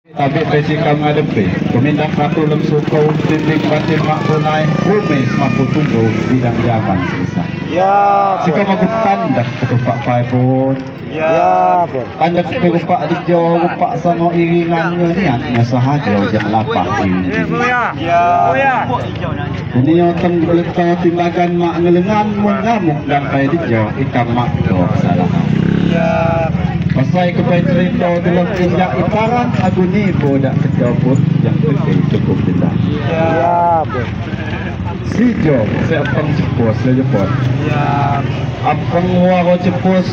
Tapi pesikam ngadepi pemindah satu lem suku tinding batin mak tunai bumi semapu tunggu bidang zaman selesai. Ya. Sikam aku tandak ketupak pai pun. Ya pun. Tandak ketupak di jauh pak sama iringannya niatnya sahaja jangan lapah ini. Ya. Ini yang tenggelam timbagan mak ngelengan mengamuk dan pai di jauh ikan mak do salah. Ya. Pasai kepai cerita dalam injak itaran aku ni bodak kedaput yang gede cukup denda. Ya pun. Sijo seapang cepos lejepot. Ya. Apang waro cepos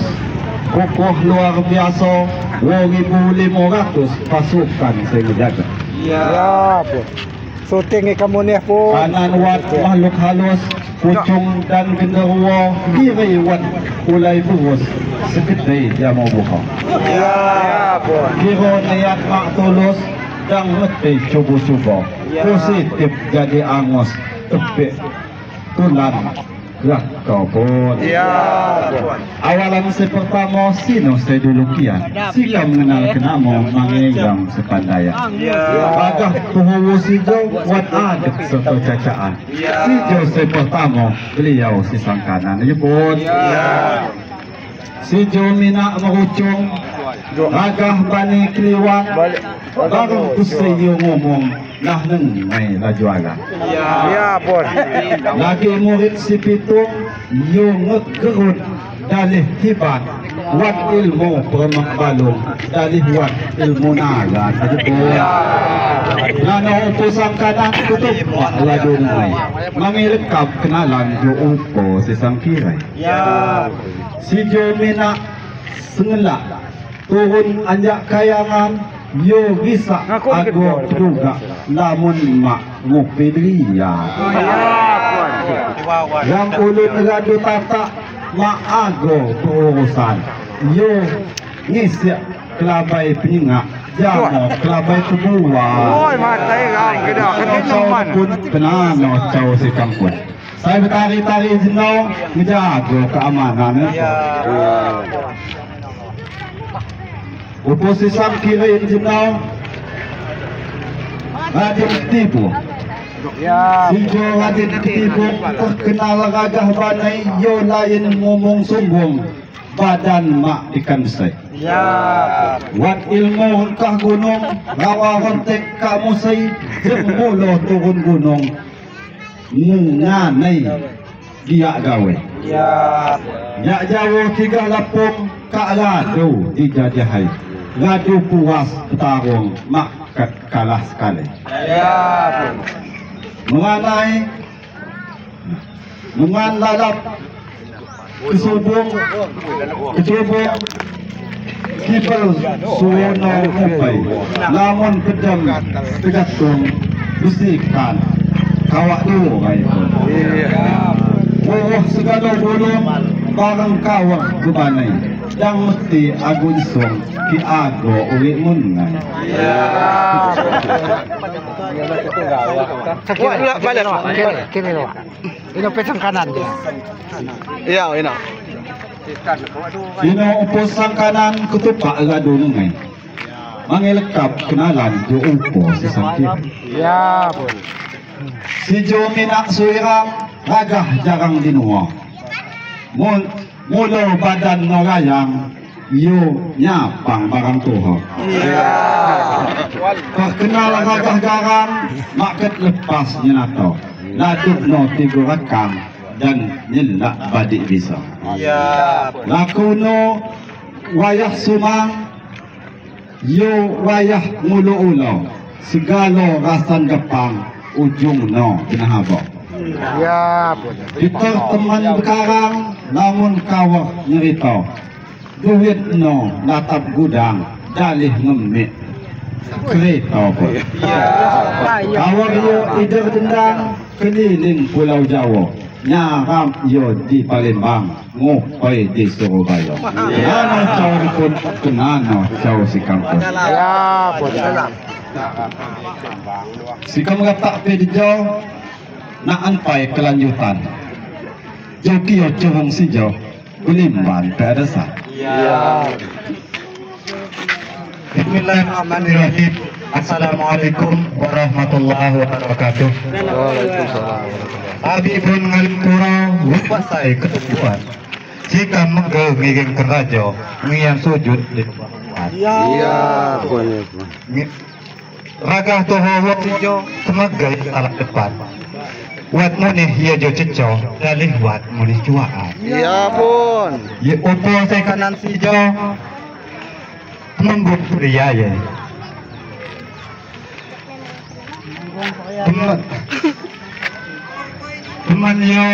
kukuh luar biasa 2.500 pasukan saya jaga. Ya pun. Syuting kamu ni pun. Kanan wat makhluk halus pucung dan genderuwo, kiri wat ulai burus segede dia mau buka. Ya pun. Kira niat mak tulus dan mesti cuba-cuba. Positif jadi angus tepik tulan gerak kau pun. Ya pun. Awalan si pertama sino saya dulu kian. Sika mengenal kenamo mangegang sepandaian. Ya. Agah tuhu sijo wat adat serta cacaan. Sijo si pertama beliau si sangkanan nyebut. Ya. Sijo minak merucung agah bani keliwang bareng kusiyo ngomong nah nengai laju agah. Ya pun. Lagi murid si pitung yo ngegerut dalih hibat wat ilmu permak balung dalih wat ilmu naga tajepun. Lano upo sangkanan tutup pak ladu ngai mangilekap kenalan jo upo si sangkirai. Ya. Si jo minak sengelak turun anjak kayangan yo gisak ago juga lamun mak ngopi dia. Yang ulun radu tatak mak ago berurusan yo ngisik kelabai penyengak jamo kelabai kebuah. Oi matai kau kedah ketenuman pun penano cau si kampun. Saya bertari-tari jenau ngejago keamanan. Ya. Oposisi kiri jenau Raden Ketipu. Ya. Sijo Raden Ketipu terkenal gagah banai yo lain ngomong sombong badan mak ikan besai. Ya. Wat ilmu rengkah gunung rawa rontek kamusai jembuloh turun gunung menganai giak gawe. Ya. Nyak jauh tiga lapung kak radu dijajahai. Radu puas petarung makat kalah sekali. Ya. Menganai mengan lalap kesubung kecubung kibel suwono mupai lamun pedem tegatung besikan kawak durai pun. Wuh segala bulung bareng kawak gebanai yang mesti agun sung ki ago urik munai. Ya. Kiri ini pesang kanan dia. Iya, ini. Ino upo sang kanan ketupak radu nungai. Mangilekap kenalan jo upo si sangkir. Ya pun. Si jo minak suirang ragah jarang dinua. Mulo badan norayang yo nyapang barang tuha. Ya. Terkenal ragah garang maket lepas nyenato. Laduk no tiga rekam dan nyelak badik bisa. Ya. Lakuno wayah sumang yo wayah ngulu ulo segala rasan gepang ujung no kenahaba. Ya pun. Kita teman bekarang namun kawah nyerita duit no natap gudang dalih ngemik kereta pun. Kawah yo ider dendang keliling pulau Jawa nyaram yo di Palembang ngopai di Surabaya. Nano cau pun kenano cau si kampung. Ya pun. Si kamu tak pe jauh nak anpai kelanjutan. Joki yo curung si jauh kulimban pe desa. Ya. Bismillahirrahmanirrahim. Assalamualaikum warahmatullahi wabarakatuh. Waalaikumsalam. Abi pun ngalipura wupasai ketubuhan. Jika mengge ngiring ke raja, ngiang sujud di bawah. Iya, pun. Ragah toho wat sijo semegai salah depan. Wat munih ye jo ceco, dalih wat munih cuaan. Iya pun. Ye opo saya kanan sijo, menggung pria ye. Teman yo.